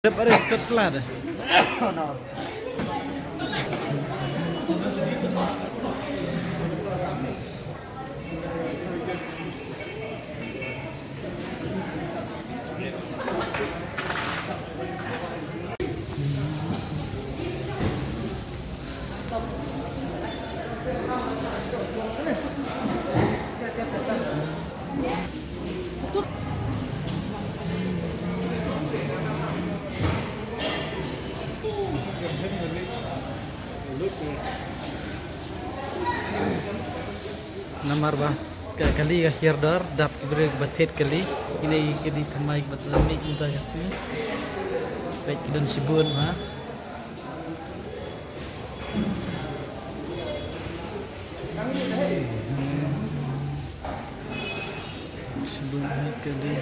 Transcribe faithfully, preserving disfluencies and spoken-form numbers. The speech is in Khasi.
Dep are, dep salad. Namar ba ka kali ka hiar dor, dap ki briew ba thied kali. Ine i kali thymmai ba thymmai mynta ka sngi. Peit ki don shibun ha. Shibun ha kali.